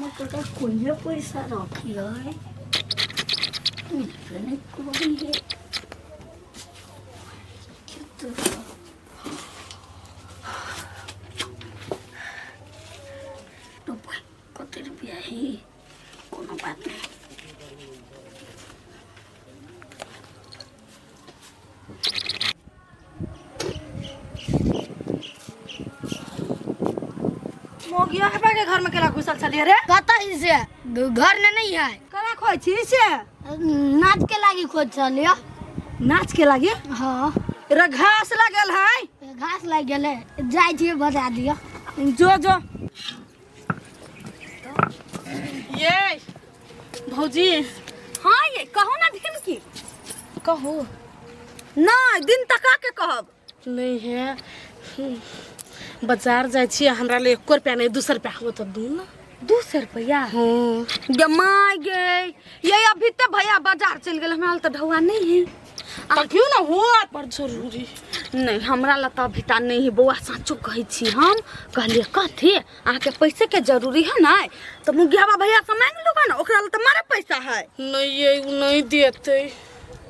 हमर काका कोने पैसा रखी है मिलबे नहीं करी है तो कते रुपया है कोनो बात नहीं। मोगिया के के घर में केला घुसल छलिए रे? कतऽ से घर में नहीं है। केला खोइ छी से? नाच के लागी खोज छलिए। नाच के लागी? हाँ। रे घास लागल है। घास लागि गेलै, जाइ छियै बता दिअ। जो जो। ये भौजी। हाँ ये कहू ना दिन की। कहू। नहीं दिन तका के कहब। नहीं है बाजार जाइ छियै, हमरा ले 1 रुपया नहीं 2 रुपया हो तो दू ना। 200 रुपया? हाँ। गे my गे ये अभी तो भैया बाजार चल गेल, हमरा तो ढौआ नहीं है। तो क्यों ना हो पर जरूरी नहीं, हमरा ला तो अभी ता नहीं है बौआ, साचो कहै छी हम। कहलिए कथी अहाँके पैसे के जरूरी है ना, तो मुगियाबा भैया से मांग लूगा ना, ओकरा ला तो मारे पैसा है। नहीं ये उ नहीं देते।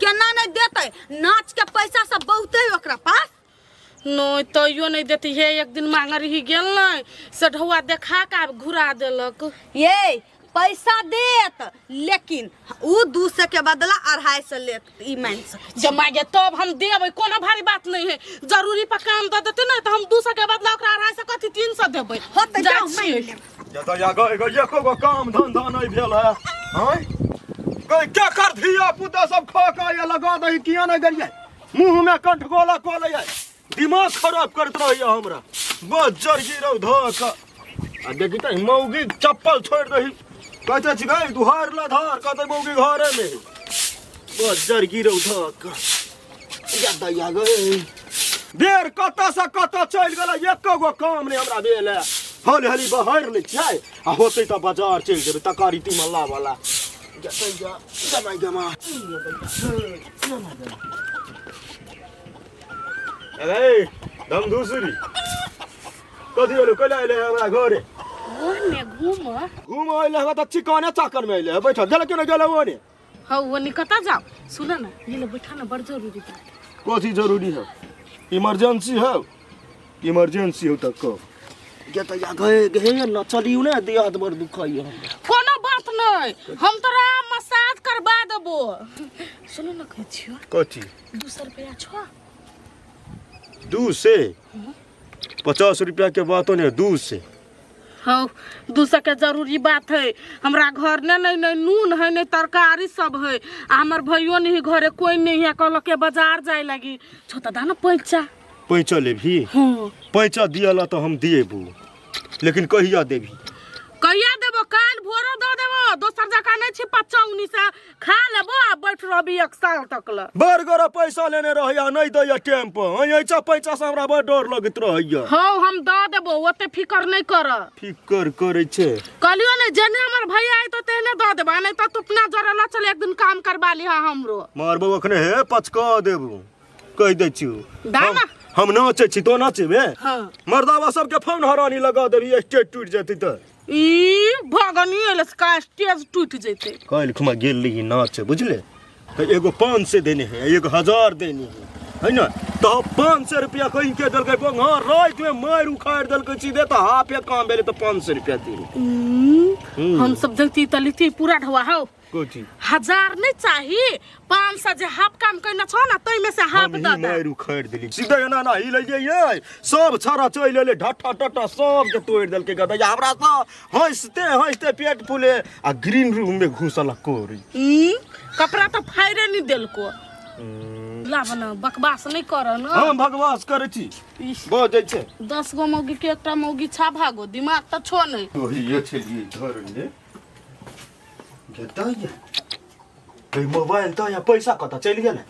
केना नहीं देते? नाच के पैसा सब बहुत है ओकरा पास। नहीं तैयो नहीं देती है, एक दिन मांग रही गेल नहीं से ढौआ देखा के आब घुरा देलक। ये पैसा देत लेकिन उ 200 के बदला 250 लेत, ई मान सकै छी। जमा गे तब हम देबै, कोनो भारी बात नहीं है। जरूरी पर काम दऽ देतै ने तऽ हम 200 के बदला ओकरा 250 कथी 300 देबै। हो तऽ जाइ जाउ, छियै। मानि लेब। जतऽ जा गए गए एको गो काम धंधा नहीं भेल है। हैं गए क्या कर धिया पुता सब खा के ये लगा दही किया नहीं गेलियै, मुंह में कंठ गोला कऽ लैयै, दिमाग खराब करैत रहैया हमरा। बस जर्गी रौ धऽ कऽ आ देखी तऽ मौगी चप्पल छोड़ि दही, कहते छी गई दुहार ला धार, कहते मौगी घरे में बस जर्गी रौ धऽ कऽ। या दैया गई बेर कतऽ से कतऽ चलि गेलै, एको गो काम नहि हमरा भेल है। हली हली बहर लै छियै आ होतै तऽ बाजार चलि जेबै तरकारी तीमन लाबऽ ला। दैया गमाइ गमा। अरे धमधूसरी कथी होलो, कैला अयलै हमरा घरे? ओने घूम घूम अयलै हँ तऽ चिकने चाकर में अयलै हँ, बैठल गेल क्यों नहि गेल ओने? हाँ ओने कतऽ जाओ, सुन ना ये ले बैठा ना, बड़ जरूरी बात। कथी जरूरी है? इमरजेंसी है? इमरजेंसी हो तऽ कह। गे तऽ या गए गए न चलियौ ने, देह हाथ बड़ दुखाइए हमरा। कोनो बात नहीं, हम तोरा मसाज करबा देबो। सुन ना कहै छियो। कथी? 200 रुपया छो। 200? 50 रुपया के बातो नहीं, 200। हाँ 200 के जरूरी बात है। हमरा घर ने नहीं नहीं नून है नहीं तरकारी सब है, आ हमर भैयो नहीं घरे, कोई नहीं है, कहलक के बाजार जाए लगी। छोटा दा ना पैसा। पैसा लेबही? हाँ। पैसा दियाला तो हम देबू, लेकिन कहिया देबही? कहिया देबो? काल भोरो दऽ देबो, दोसर जगह नहीं छी पचौनी से खा लेबो आ बैठ रहबी 1 साल तक ल। बड़ गोरा पैसा लेने रहैया नहीं दैया टाइम पर, ऐसा पैसा से हमरा बड़ डर लगैत रहैया। हाँ हम दऽ देबो, ओते फिकर नहीं कर। फिकर करै छै? कहलियो ने जेने हमर भैया आइतो तेने दऽ देबो, नहीं तो तू अपना जरे ल चल, एक दिन काम करबा लिहा हमरो। मारबो अखने हे पचका देबो, कहि दै छियौ। दा ना। हम नाचै छी तो नाचेबे? हाँ। मर्दावा सबके फोन हरानी लगा देबी, स्टेज टूटि जेतै तऽ। ई भगनी एले से का स्टेज टूटि जेतै। काल्हि खुमा गेल रही नाचे बुझले, तऽ एगो 500 देने है, 1000 देने है, है ना, तऽ 500 रुपया कहीं के देलकै बंगा, राति में मारि उखाड़ि देलकै सीधे, तऽ हाफे काम भेलै तऽ 500 रुपया देने। हम सब जैती तऽ लिती पूरा ढौआ हौ। कोची? 1000 नहीं चाही, 500 जे हाफ काम करना छौ ना तै में से हाफ हम ही दऽ दे। मारि उखाड़ि देली सीधे, एना ना हिलैयै यै, सब छाड़ा चलि एलै, ढट्ठा टट्ठा सबके तोड़ि देलकै गदैया। हमरा तऽ हँसिते हँसिते पेट फूले आ ग्रीन रूम में घुसल कोरी। कपड़ा तऽ फाड़े नहीं देलको। लाब ना बकवास नहीं कर ना। हम बकवास करै छी बजै छै। 10 गो मौगी के एकटा मौगी छा भागो, दिमाग तऽ छो नहीं। ओही छलियै धर ले गदैया, गई मोबाइल तऽ या पैसा कतऽ चलि गेलै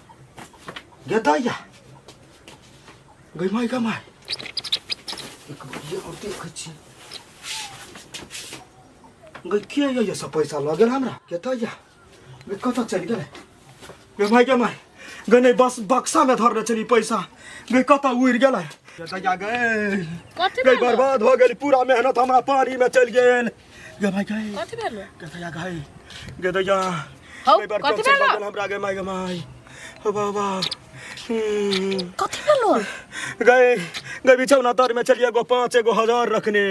गदैया, गई माय गमाय। एक बेर और देखै छी गई के ये सब पैसा लऽ गेल हमरा गदैया, गई कतऽ चलि गेलै गई माय गमाय। गई नहीं बस बक्सा में धरने छली पैसा, गई कतऽ उड़ि गेलै गदैया। गई कथी गई भेलो? बर्बाद हो गेल, पूरा मेहनत हमरा पानी में चलि गेल। गे भाई गए कथी भेलो गे दैया गए गे दैया हौ, एहि बार कथी टेंशन भेलो? भऽ गेल हमरा गे माय गे माय हो बाबा हम्म। कथी भेलो गए गए बिछौना तर में चलिए एगो 5 एगो 1000 रखने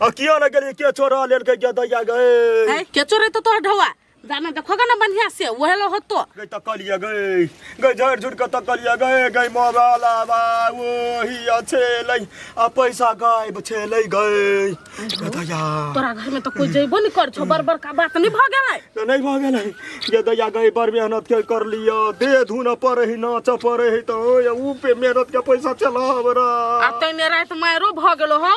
आ किया न गेलिए के चोरा लेलकै गे दैया गए है के चोरे तो तोहर ढौआ जाना देखोगा ना बढ़िया से वहे लो होतो गई तकलिया गई गई झड़ झुड़ के तकलिया गई गई मोबाइल आबा वही छेलै आ पैसा गायब छेलै गई गदैया तोरा घर में तो कोई जइबो नहीं कर छो बड़ बड़का बात नहीं भ गेलै तो नहीं भऽ गेलै गदैया गई बड़ मेहनत के कर लिअ दे धुन पर ही नाच पर ही तो ऊ पे मेहनत के पैसा चला हमरा आ तैने रात मारो भ गेलो हो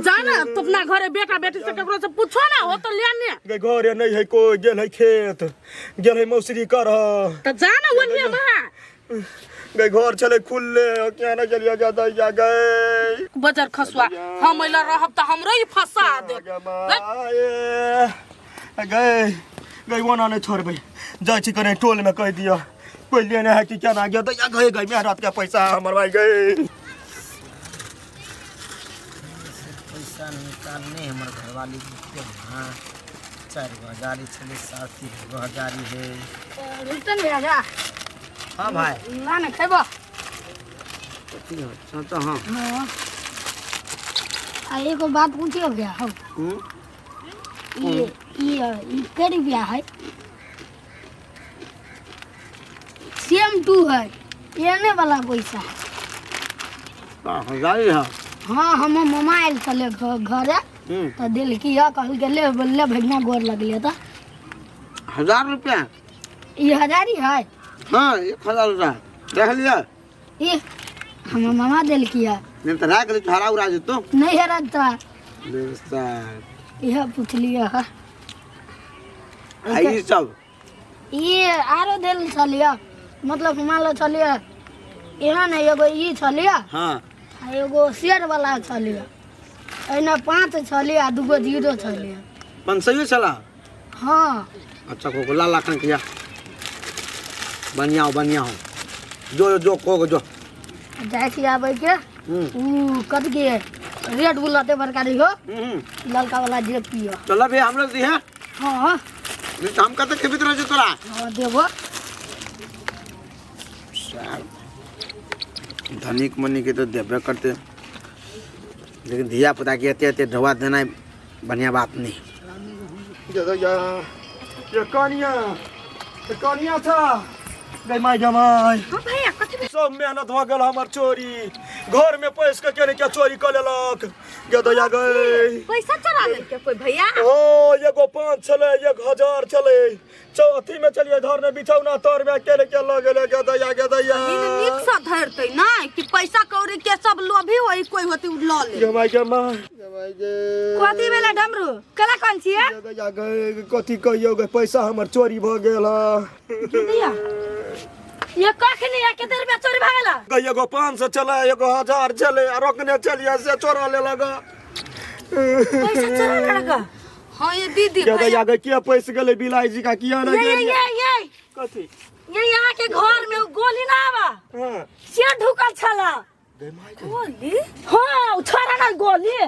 जा ना तो अपना घरे बेटा बेटी से केकरो से पूछो ना हो तो ले ने गई घरे नहीं है कोई गेल है खेत गेल है मौसरी कर तो जा ना ओनिए महा गई घर छलै खुलले क्या न गेलियै गदैया गई बजर खसुआ हम अइला रहब त हमरो ही फंसा दे गए गई ओना नहीं छोड़बै जाइ छी कने टोल में कहि दिअ कोई लेने है कि केना गया दैया गए गई मेहनत के पैसा हमर भाई गए पैसा निकालने हमर घरवाली के हाँ 4 गो हजारी छलै 3.5 गो हजारी है। रुकतन भैया जा। हाँ भाई। ना ना खेबो। तो हाँ। हाँ, आ एगो बात पूछियो भैया हो। हम्म? ये ये ई के रुपया है? सेम टू है एने वाला पैसा। का हजारी है? हाँ, हम मामा आयल छलै घरे। तऽ देलकी है, कहलकै ले ले भगना, गोर लगले तऽ। 1000 रुपया। ई हजारी है? हाँ, 1000 रुपया देख लिया। ई हमर मामा देलकी है। नहीं तो राख ले, हरा उड़ा जेतो। नहीं हेरता। ले इह पुछलियै है। आ ई सब? ई आरो देल छलियै, मतलब मान लो छलियै एहन एगो ई छलियै। आ एगो शेर वाला छलियै, एहिना 5 छलियै आ दूगो जीरो छलियै। 500 छला? हाँ। अच्छा, को ला ला किया बढ़िया हो, बढ़िया हो, जो जो को जो। जाइ छी आबैके। उ कथी के रेड बुल रहते बड़का रहियो। ललका वाला जे पियो। चल भैया, हम लोग दी है। हाँ। नहीं तो हम कते खेबित रहे तोरा। हाँ, देबो। साल धनिक मनी के तो देबे करते, लेकिन धिया पुता के एते एते ढोआ देना बढ़िया बात नहीं। गदैया ये कनिया, ये कनिया था गई माय गमाय। हाँ भैया, कथी भेल? सब मेहनत हो गेल हमर चोरी। घर में पैस के केने के चोरी कऽ लेलक गदैया गई। पैसा चोरा लेलकै कोई भैया? ओ एगो 5 छलै, 1000 छलै, चौथी में चलिए धरने बिछौना तर में केने के लऽ गेलै गदैया गदैया। नीक नीक से धरतै नहि कि पैसा कौड़ी के सब लोभी होई, कोई होती उ लऽ ले। गमाय गमाय गमाय गे। कथी भेलै डमरू, केला कोन छियै? गदैया गई, कथी कहियौ गे, पैसा हमर चोरी भऽ गेल। दिया ये कखनी या कते रुपया चोरी भऽ गेल? गई एगो 500 छलै, एगो 1000 छलै आ रखने चलिए से चोरा लेलक। पैसा चोरा लेलक? हाँ ये दीदी। गदैया गई, किया पैस गेलै बिलाई जी का किया ना ये गेलियै? ये ये। कथी? ये यहाँ के घर में उ गोली ना आवा से ढुकल छला। गई माय गई। गोली? हाँ, उ छोरा ना गोली।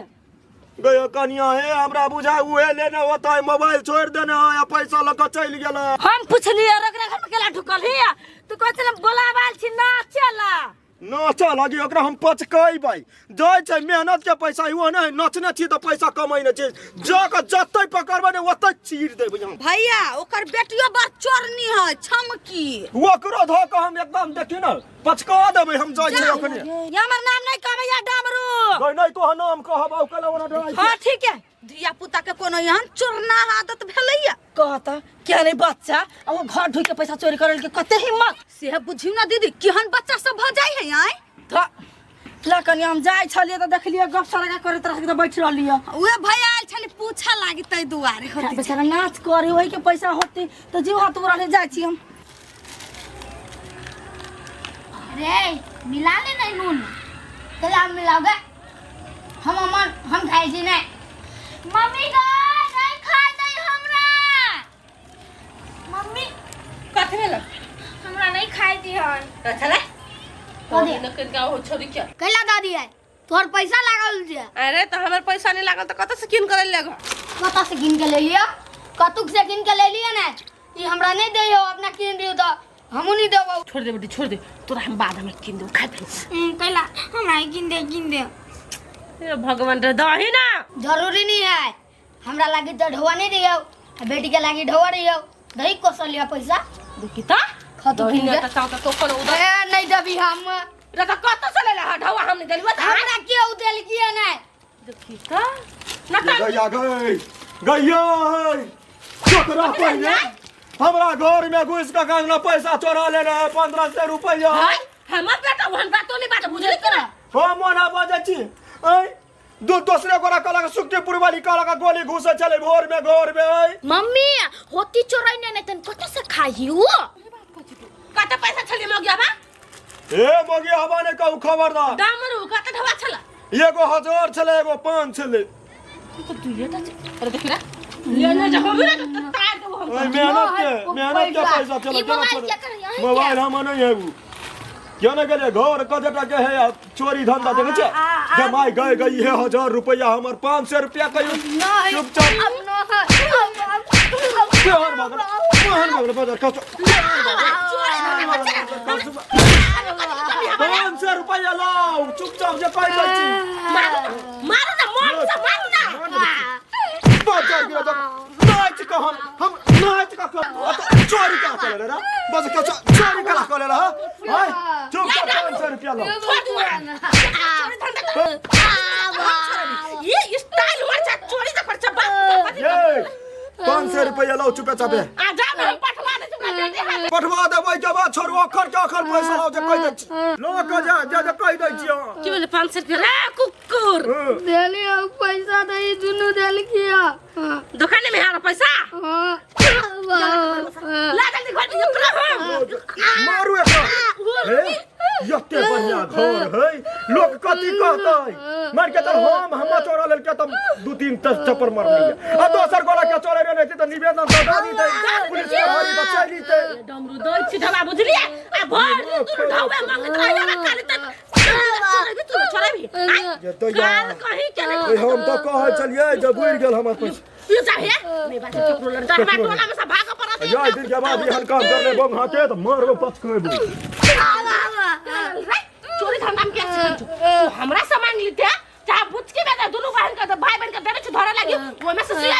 गयो कनिया हे, हमरा बुझा उहे लेने होता है, मोबाइल छोड़ देने है आ पैसा लऽ कऽ चलि गेलै। हम पुछलिए रगड़ा घर में केला ढुकल हिया, तू कहै छले बोलावाल छी नाचेला। नाचऽ लगी, ओकरा हम पचकेबै। जाइ छै मेहनत के पैसा ओ नहि नचने छी तऽ पैसा कमैने छी, जा कऽ जतै पकड़बै ने ओतै चीर देबै हम। भैया, ओकर बेटियो बड़ चोरनी है छमकी। ओकरो धऽ कऽ हम एकदम देखी ने पचका देबै हम, जाइ छै ओखने। ये हमर नाम नहीं कहबै या डमरू। नहीं नहीं, तोहर नाम कहब आउ कल ओना डराइ छै। हाँ ठीक है। धिया पुता के कोनो एहन चोरना आदत भेलैया। कहता क्या नहीं बच्चा आ वो घर ढुक के पैसा चोरी करल के कते हिम्मत। से बुझियौ ना दीदी, केहन बच्चा सब भऽ जाइ है आय। त ला कनी, हम जाइ छलियै तऽ देखलियै गप सड़का करैत रह तऽ बैठ रहलियै। उहे भैया आयल छलै पूछा लागी तै दुआरे होती। बेचारा नाच करे ओहि के पैसा होती तऽ जीव हाथ उड़ाने जाइ छी हम। रे मिला ले नहीं नून कल हम मिलाओगे, हम अमन हम खाइ छी नहीं। मम्मी गे, नहीं खाइ दे हमरा मम्मी। कथी भेल? हमरा नहीं खाइ दिहन। छलै कथी? छोड़ी के। कैला दादी है, तोहर पैसा लागल छै। अरे, तऽ हमर पैसा नहीं लागल तऽ कतऽ से कीन कर लेगा? कतऽ से कीन के ले लिअ कतुक से कीन के ले लिअ ने ई हमरा नहीं दैयो अपना कीन दियो तऽ हमहूँ नहीं देबौ छोड़ दे बेटी छोड़ दे तोरा हम बाद में कीन देबो खा पी कैला हमरा कीन दे कीन दे हे भगवान रे दही ना जरूरी नहीं है हमरा लागी तऽ ढोआ नहीं दियो आ बेटी के लागी ढोआ दियो दही कोसल लिअ पैसा देखी त खतु दही कीन ना के त चाव त तो कोनो उधर ए नहीं देबी हम रे त कत से ले ला ढौआ हम नहीं देलबो त हमरा केहू देलकी नहीं देखी त ना त गैया गई गैया चोकरा पहले हमरा घर में घुस के कंगना पैसा चोरा ले रहे 1500 रुपया हाय हमर बेटा ओहन बातो नहीं बात बुझली कि ना हम ओना बजै छी ऐ दू दोसरे गोरा कहलक सुखटीपुर वाली कहलक गोली घुसे चले भोर में घर में ऐ मम्मी होती चोराई ने तन कत से खाही हो कत पैसा छली मोगिया बा ए मोगी हवा ने कहू खबरदार दामरू कत ढवा छला एगो 1000 छलै एगो 5 छलै तो दुइये टा अरे देख रे ले ले जा होबे रे तो तार देबो हम ओए मेहनत के पैसा चलो ई मोबाइल क्या कर रही मोबाइल हम नहीं है उ क्यों ना गेलियै घर कतेटा के है आ चोरी धंधा देखै छियै जे माय गए गई है 1000 रुपया हमर 500 रुपया कहियो नहीं चुपचाप अब नहीं केहन भऽ गेल केहन भऽ गेल बाजार खसो 500 रुपया लाउ चुपचाप जे पाइ दै छी मारू ना मन से मारू ना बाजार गिरा दो नाच के हम नाच के चोरी का कर ले रे बस के चोरी का कर ले रे हाय चुपचाप 500 रुपया लाउ छोड़ दू ये स्टाइल हुआ चोरी का खर्चा बात ये 500 रुपया लाउ चुपे चापे आ जा ना हम पठवा दे तुमरा बेटी हाथ पठवा देबै के बाद छोड़ू अखर के अखर पैसा लाउ जे कहि दै छी लऽ के जा जा जे कहि दै छी अहाँ। की बोले 500 रुपया रे कुकुर देलियो पैसा दही दुनू देलकिया दुकान में हार पैसा ला जल्दी घर में निकलो हम मारू एकरा हे एते बढ़िया घर है लोग कथी कहतै मार के चल हम हम चोरा लेलके त दू तीन चप्पर मारलियै आ दोसर गोला के चोरे नहि तऽ निवेदन तऽ दऽ दितै पुलिस के भरी तऽ चलि जेतै डमरू दै छी ढबा बुझलियै आ भर दिन तू ढौआ मांगैत रहिया ना काली तक चोरेबी तू चोरेबी जे तऽ या काल कहीं के नहीं ओइ हम तऽ कहै छलियै जे बुड़ि गेल हमर पैसा ये जा हे नहीं बात केकरो लड़ जा हमरा टोला में सब भाग पड़त या दिन के बाद एहन काम करले बम हाथे तऽ मारबो पचकेबो चोरी धंधा में क्या सीखै छौ तू हमरा से मांग लीते चाहे बुचकी में दुनू बहन के भाई बहन के देने छौ धरे लागी ओमे से सिया